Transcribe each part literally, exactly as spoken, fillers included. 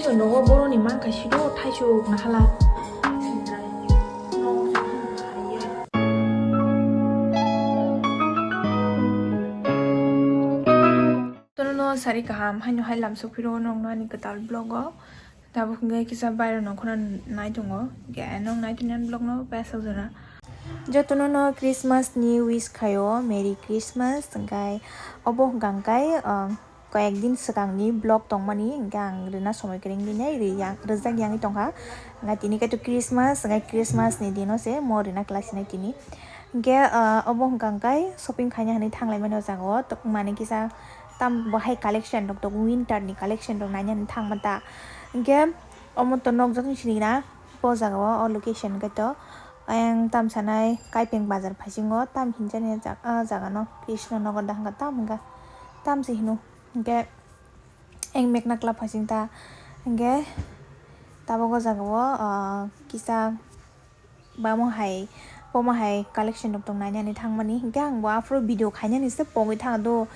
Nogo boroni mankha sido thaisuk nahala. Tono no sari kaham haino hai lamsok phiro nokno ani kwtal vlog o. Tabuk hwnkhe kisa baireno khuna nai tongo. Hwnkhe nong nai tongni ani vlog no paisa jora. Jotono no Christmas ni wish khaio, Merry Christmas. Hwnkhe obo hwnkha hwnkhe, um, koyek din swkangni vlog tongmani, hwnkhe ang rwna somoi kwrwngwi nai rwi yang, rwjak yangwi tongkha. Hwnkhe tini kaitor Christmas, hwnkhe Christmas ni dino se mo rwna kwlai sinai tini. Hwnkhe, uh, obo hwnkha hwnkhe shopping khaina hinwi thanglaimani o jaga o, tok mani kisa tam bo hai collection rok tongo, winter ni collection rok nainani thangma ta. Hwnkhe omo to nokjagwi sini na, bo jaga o, o location hwnkhe to ayang tam sanai Kaipeng bazar phaisingo, tam hinjani jak-, ah, jaga no Krishna Nagar da hwnkha, tam hwnkha, tam se hino. Hwnkhe ayang Mekna Club phaising ta, hwnkhe tabuk o jaga o, ah, kisa Bamo hai, bomo hai collection rok tong nainani thangmani. Hwnkhe ang bo aphuru video khainani se pogwi thang do.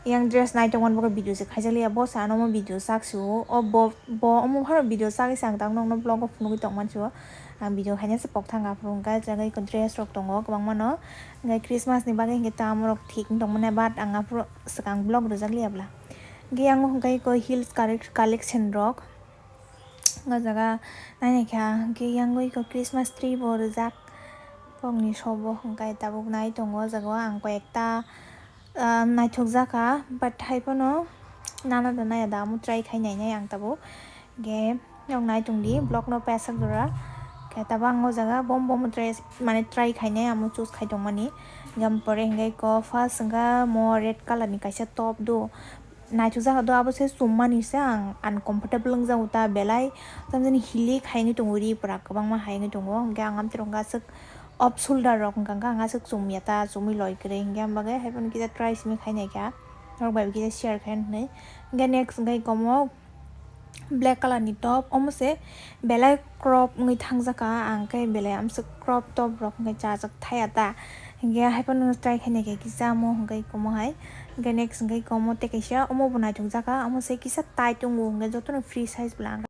Yang dress nai tongmani bagwi video se khaijakliya. Bo se ano omo video sak sio. O bo, bo omo phano video sagwi se ang tang nokno vlog o phunugwi tongmani sio. Ang video khaina se pok thang aphuru hwnkhe jaga iko dress rok tongo kwbangma no. Hwnkhe Christmas ni bagwi hwnkhe ta amorok thik wng tongmani, but ang aphuru swkang vlog rwjakliya bwla. Hwnkhe yang hwnkhe iko heels collect-, collection rok. O jaga nainaikha hwnkhe yang iko Christmas tree bo rijak. Bokni sobo hwnkhe tabuk nai tongo o jaga o ang koi ekta, ah, naithokjakha, but hai phano nana da naya da amo try khai nainai ang tabuk. Hwnkhe nok nai tongdi vlog no pasak jora. Khe tabuk ang o jaga bom bom try, mane try khainai amo choose khai tongmani. Hwnkhe pore hwnkhe iko first hwnkhe mo red colour ni kaisa top do. Naithokjak do, abo se chummani se ang uncomfortable wng jago ta belai, tamjani hilik hai wngwi tongo, ri pwra kwbangma hai wngwi tongo, hwnkhe ang amtwrwng aswk off shoulder rok wngkha, hwnkhe ang aswk chumya ta, chumui loi kwrwi, hwnkhe ang bagwi haiphano kisa try simi khai naikha, norok bai bo kisa share khai hwnwi. Hwnkhe next hwnkhe ikomo black colour ni top, omo se belai crop wngwi thangjakha, ang khe belai amswk crop top rok hwnkhe chajak thaya ta, hwnkhe haiphano try khai naikha kisa omo hwnkhe ikomo hai. Hwnkhe next hwnkhe iko omo tei kaisa, omo bo naithokjakha, omo se kisa tight tongo, hwnkhe jotono free size bwla ang.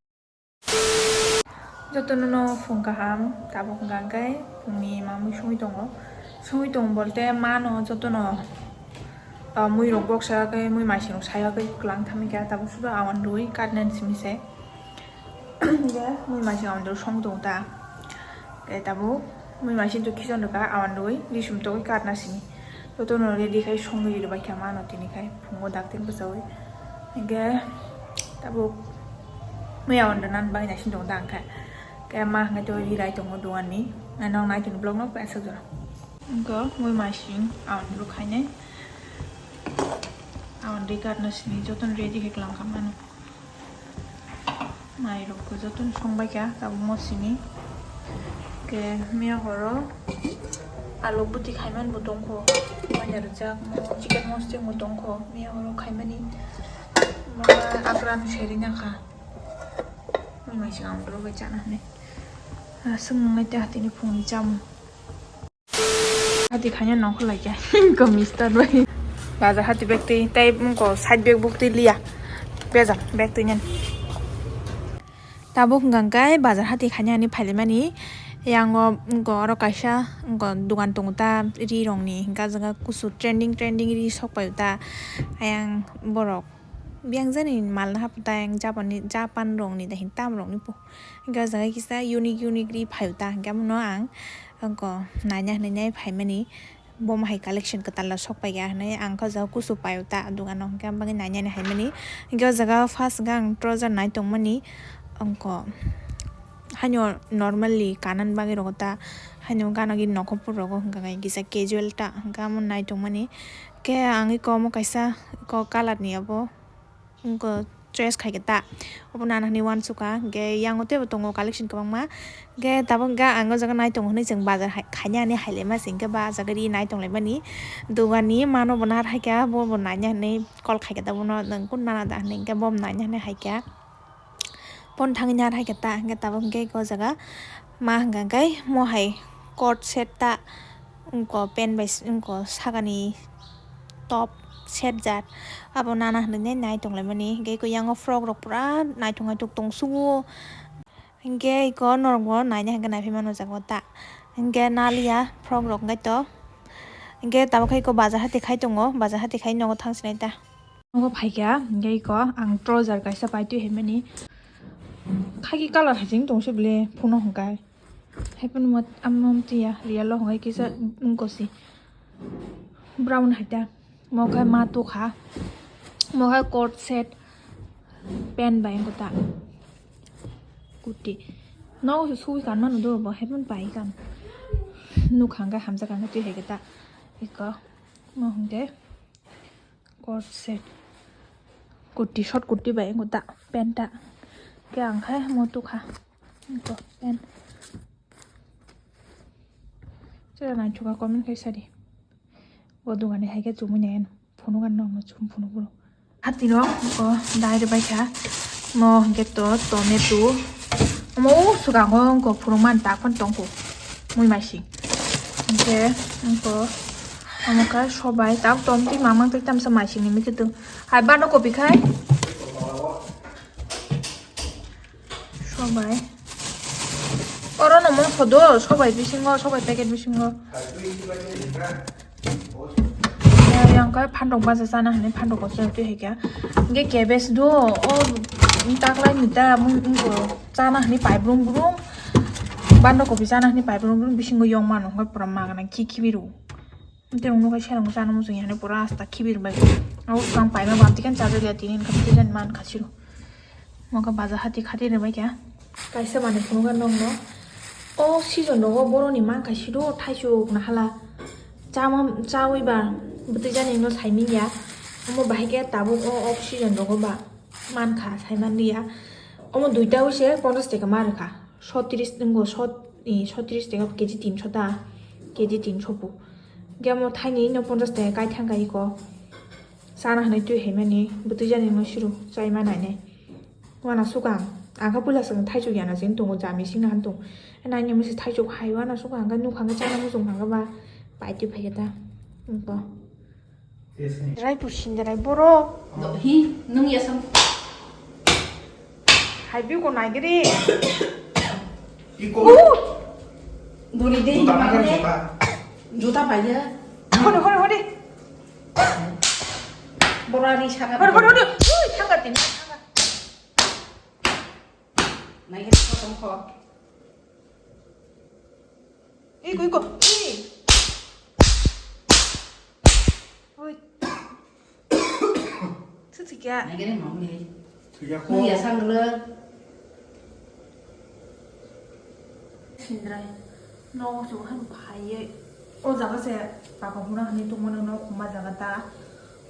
Jotono no phung kaham, tabuk hwnkha hwnkhe phungni mamui songwi tongo. Songwi tongo bolte mano jotono, ah, mui rok boksa khe mui maising rok saya khe kwlang thamwi kha, tabuk sudo awan rwi katnani simi se. Hwnkhe mui maising awan rwi song tongo ta. Khe tabuk mui maising to khichon rwkha awan rwi ri sum togwi katna simi. Jotono ready khai songwi rwbaikha mano tini khai phungo dakti bwchawi. Hwnkhe tabuk mui awan rwna bagwi naising tongo ta hwnkhe. Khe ma hwnkhe to ri rai tongo dogan ni. Nai nong nai tini vlog no paisa jora. Hwnkhe mui maising awan rwi khainai. Awan rwi katna simi jotono ready khai kwlang kha mano. Mai rok bo jotono song bai kha tabuk mo simi. Khe miya horo alu buti khaimani bo tongkho, manya rijak mo chicken mosting bo tongkho, miya horo khaimani mama akran seri na kha. Mui maising ang rw bai chana hwnwi. Aswk nwngnai tei hatini phungni chamung. Hati khaina nongkhor laikya. Ko mister bai. Bazar hati bag twi, tei ko side bag buk twi liya. Bejal bag twi nyan. Tabuk hwnkha hwnkhe bazar hati khaina ani phailaimani. Yango ko oro kaisa ko dogan tongo ta ri rokni. Hwnkha jaga kusu trending trending ri sok paio ta. Ayang borok. Biyang jani mal no hapta yang Japan ni, Japan rokni da hin tam rokni po. Hwnkhe o jaga kisa unique unique ri phaio ta hwnkhe amono ang ko naina hinwi nai phaimani. Bomo hai collection kwtal rok sok paikha hinwi ang khe o jaga kusu paio ta dogano hwnkhe aboni bagwi nainani haimani. Hwnkhe o jaga first hwnkhe ang trouser nai tongmani wngkha haino normally kanani bagwi rwgo ta haino gana gini nokhopor rwgo hwnkha khe kisa casual ta hwnkhe amo nai tongmani. Khe ang eko omo kaisa eko colour ni obo wngkha choice khaikhe ta obo nana hinwi uansukha hwnkhe yango teibo tongo collection kwbangma. Hwnkhe tabuk hwnkhe ang o jaga nai tongo hinwi chwng bazar hai khaina hinwi hailaima se hwnkhe ba ah jaga ri nai tonglaimani dogani mano bo nahar haikha bo bo naina hinwi call khaikhe ta bono nwng kun nana da hinwi hwnkhe bo bo naina hinwi haikha. Phone thangwi nahar haikhe ta hwnkhe tabuk hwnkhe o jaga ma hwnkha hwnkhe mo hai coat set ta wngkha pant bai wngkha sakani top set jat. Abo nana hinwi nai tonglaimani. Hwnkhe eko yango frog rok pura naithok naithok tongsugo. Hwnkhe eko norokbo naina hwnkhe naiphaimano jaga o ta. Hwnkhe naliya frog rok hwnkhe to. Hwnkhe tabuk khe eko bazar hati khai tongo, bazar hati khai nogo thangsinai ta. Nogo phaikha, hwnkhe eko ang trouser kaisa paitwi haimani. Khaki colour hai se wng tong se bwle, phuno hwnkhe. Haikhe amo, amo twiya, real o hwnkhe kisa wngkha se. Brown hai ta. Mo khe ma tukha. Mo khe coat set, pant bai wngkha ta. Kurti. Nogo se sui kan mano do bo, haikhe pai kan. Nukha hwnkhe hamjak hwnkhe twi hai khe ta. Eko. Mo hwnkhe. Coat set. Kurti, short kurti bai wngkha ta, pant ta. Khe ang khai mo tukha. Wngkha pant. Chwla naithokha comment khai sadi. Bo dogani hai khe chumui nai phunuk ano chum phunuk bro. Hatino ko dai rwbaikha. Mo hwnkhe to tomato. Omo swkango wngkha phunukmani tak phano tongkho. Mui maising. Hwnkhe wngkha omo khe sobai tak tomtwi mamang twi tamsa maisingni mikhe tong. Hai bando kopi khai. Sobai. Oro no mungso do, sobai bisingo, sobai packet bisingo. Yang khe phandok baja chana hinwi phandok kochoi twi hai kha. Hwnkhe cabbage do, o taklai ni ta, mui, mui chana hinwi pai brum brum. Bando kopi chana hinwi pai brum brum, bisingo yong mano, hwnkhe pura magana khi khi biru. Tei rok nokha serang chana muchung ya hinwi pura asta khibir bai. Abo swkang paima bam tikhe chajakya tini hinkhe tei jani man kha siro. Mokha baja hati khati rwbaikha. Kaisa manwi phunukha nokno. O season rogo boroni man kha siro thaisuk nahala. Chama chawi ba bwtwi jani no saimanya. Omo bahai khe tabuk o off season rogo ba. Mankha, saimanliya. Omo duita wise ponchash taka ma rwkha. Sotris wngo, sot-, i, sotris taka keji tinsho ta, keji tinsho bo. Hwnkhe omo thaini no ponchash taka kai thangkha iko. Chana hinwi twi haimani, bwtwi jani no siro, chaima nainai. Wana sukang, ang khe puila swkang thaichuk yana sini tongo, jami singna han tong. Naini misi thaichuk hai wana sukang, ang khe nukha, ang khe chana muchung thangkha ba, pai twi phaikha ta. Iko. Rai pusindrai borok. Hi, nung yasam. Hai bi ko nai giri. Iko. Uh! Dori de, juta pakai juta. Juta pakai. Hore, hore, hore. Borari saga. Hore, hore, hore. Ui, thangka tini, thangka. Nai giri ko tong ko. Iko, iko. Ui. Oi. Sisi kya? Nagere mamle. Suya ko. Nung ya sang le. Sindrai. No, so han phaiye. O jaga se papa huna hani to mona no khuma jaga ta.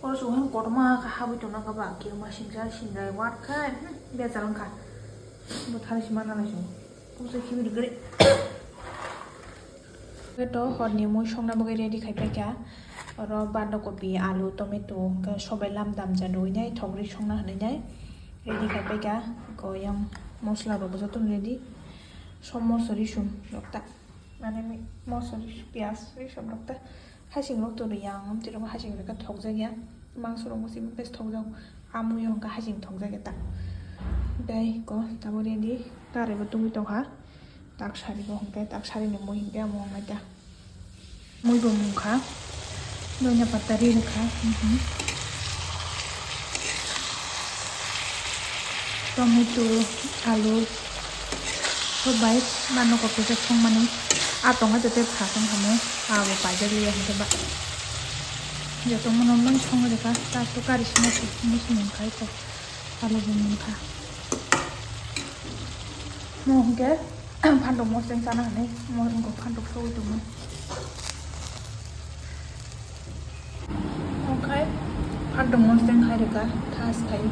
O so han kotma ka habi to na ka ba ke ma sindrai sindrai wat khai. Hmm, be jalang kha. Bo thari sima na lai so. Pusa khibi gre. Hwnkhe to horni mui songna bagwi ready khai paikha. Oro bandakopi, alu, tomato, hwnkhe sobai lamdam ja rwinai, thokri songna hwnwi nai ready khai paikha. Hwnkhe yang mosla rok jotono ready. Som mosori sum rok ta, mane mi-, mosori, piyaj, ri sum rok ta. Hasing rok to riyang, amtwi rok hasing rok khe thokjakya. Mangso rok musi bes thokjak. Amui hwnkhe hasing thokjak eta. Tei ko tabo ready, karwi bo tungwi tongkha. Tak sari bo hwnkhe, tak sari ni mui hwnkhe amo wngnai ta. Mui bo mungkha. Doina pata ri rwkha. Mhm. Tomato, alu, sobai, mano kopi khe songmani. A tongo joto pha tong khamu. Abo paijak liya hwnkhe ba. Joto mono mani songwi rwkha. Tak to kari sina se, mui se mungkha iko. Palo bo mungkha. Mo hwnkhe phantok mosdeng chana hwnwi mo wngkha phantok sogwi tongmani. Okhai phantok mosdeng khai rwkha thas khai.